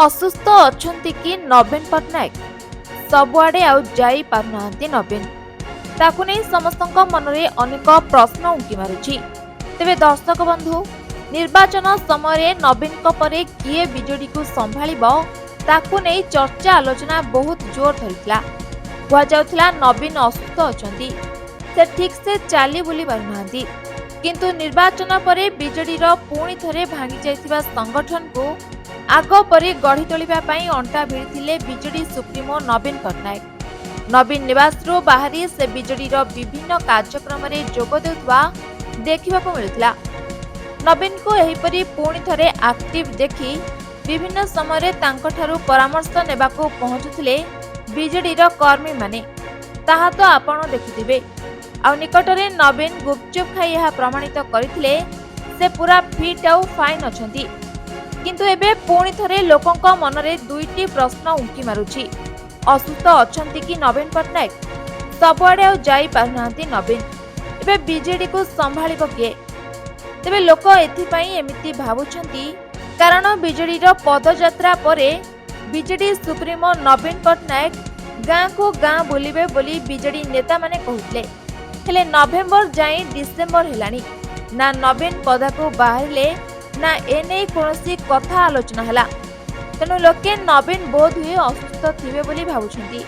ଅସୁସ୍ଥ ଅଛନ୍ତି କି ନବୀନ ପଟ୍ଟନାୟକ? ସବୁଆଡ଼େ ଆଉ ଯାଇପାରୁନାହାନ୍ତି ନବୀନ। ତାକୁ ନେଇ ସମସ୍ତଙ୍କ ମନରେ ଅନେକ ପ୍ରଶ୍ନ ଉଙ୍କି ମାରୁଛି। ତେବେ ଦର୍ଶକ ବନ୍ଧୁ, ନିର୍ବାଚନ ସମୟରେ ନବୀନଙ୍କ ପରେ କିଏ ବିଜେଡିକୁ ସମ୍ଭାଳିବ, ତାକୁ ନେଇ ଚର୍ଚ୍ଚା ଆଲୋଚନା ବହୁତ ଜୋର ଧରିଥିଲା। କୁହାଯାଉଥିଲା ନବୀନ ଅସୁସ୍ଥ ଅଛନ୍ତି, ସେ ଠିକ୍ସେ ଚାଲି ବୁଲି ପାରୁନାହାନ୍ତି। କିନ୍ତୁ ନିର୍ବାଚନ ପରେ ବିଜେଡିର ପୁଣି ଥରେ ଭାଙ୍ଗି ଯାଇଥିବା ସଂଗଠନକୁ ଆଗ ପରି ଗଢ଼ି ତୋଳିବା ପାଇଁ ଅଣ୍ଟା ଭିଡ଼ିଥିଲେ ବିଜେଡି ସୁପ୍ରିମୋ ନବୀନ ପଟ୍ଟନାୟକ। ନବୀନ ନିବାସରୁ ବାହାରି ସେ ବିଜେଡିର ବିଭିନ୍ନ କାର୍ଯ୍ୟକ୍ରମରେ ଯୋଗ ଦେଉଥିବା ଦେଖିବାକୁ ମିଳୁଥିଲା। ନବୀନଙ୍କୁ ଏହିପରି ପୁଣି ଥରେ ଆକ୍ଟିଭ ଦେଖି ବିଭିନ୍ନ ସମୟରେ ତାଙ୍କଠାରୁ ପରାମର୍ଶ ନେବାକୁ ପହଞ୍ଚୁଥିଲେ ବିଜେଡିର କର୍ମୀମାନେ, ତାହା ତ ଆପଣ ଦେଖିଥିବେ। ଆଉ ନିକଟରେ ନବୀନ ଗୁପଚୁପ୍ ଖାଇ ଏହା ପ୍ରମାଣିତ କରିଥିଲେ, ସେ ପୁରା ଫିଟ୍ ଆଉ ଫାଇନ୍ ଅଛନ୍ତି। କିନ୍ତୁ ଏବେ ପୁଣି ଥରେ ଲୋକଙ୍କ ମନରେ ଦୁଇଟି ପ୍ରଶ୍ନ ଉଙ୍କି ମାରୁଛି। ଅସୁସ୍ଥ ଅଛନ୍ତି କି ନବୀନ ପଟ୍ଟନାୟକ? ସବୁଆଡ଼େ ଆଉ ଯାଇପାରୁନାହାନ୍ତି ନବୀନ, ଏବେ ବିଜେଡିକୁ ସମ୍ଭାଳିବ କିଏ? ତେବେ ଲୋକ ଏଥିପାଇଁ ଏମିତି ଭାବୁଛନ୍ତି, କାରଣ ବିଜେଡିର ପଦଯାତ୍ରା ପରେ ବିଜେଡି ସୁପ୍ରିମୋ ନବୀନ ପଟ୍ଟନାୟକ ଗାଁକୁ ଗାଁ ବୁଲିବେ ବୋଲି ବିଜେଡି ନେତାମାନେ କହୁଥିଲେ। ହେଲେ ନଭେମ୍ବର ଯାଇ ଡିସେମ୍ବର ହେଲାଣି, ନା ନବୀନ ପଦାକୁ ବାହାରିଲେ, ନା ଏନେଇ କୌଣସି କଥା ଆଲୋଚନା ହେଲା। ତେଣୁ ଲୋକେ ନବୀନ ବୋଧହୁଏ ଅସୁସ୍ଥ ଥିବେ ବୋଲି ଭାବୁଛନ୍ତି।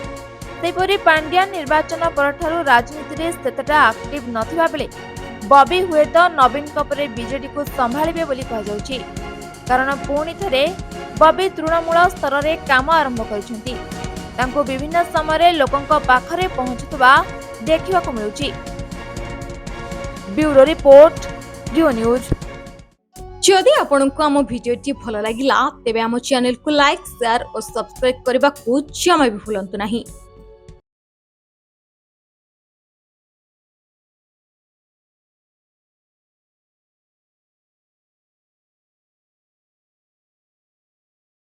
ସେହିପରି ପାଣ୍ଡିଆନ ନିର୍ବାଚନ ପରଠାରୁ ରାଜନୀତିରେ ସେତେଟା ଆକ୍ଟିଭ ନଥିବା ବେଳେ ବବି ହୁଏତ ନବୀନଙ୍କ ପରେ ବିଜେଡିକୁ ସମ୍ଭାଳିବେ ବୋଲି କୁହାଯାଉଛି। କାରଣ ପୁଣି ଥରେ ବବି ତୃଣମୂଳ ସ୍ତରରେ କାମ ଆରମ୍ଭ କରିଛନ୍ତି। ତାଙ୍କୁ ବିଭିନ୍ନ ସମୟରେ ଲୋକଙ୍କ ପାଖରେ ପହଞ୍ଚୁଥିବା ଦେଖିବାକୁ ମିଳୁଛି। Bureau report, Jio news. ଯଦି ଆପଣଙ୍କୁ ଆମ ଭିଡ଼ିଓଟି ଭଲ ଲାଗିଲା, ତେବେ ଆମ ଚ୍ୟାନେଲକୁ ଲାଇକ୍, ସେୟାର ଓ ସବସ୍କ୍ରାଇବ୍ କରିବାକୁ ଜମା ବି ଭୁଲନ୍ତୁ ନାହିଁ।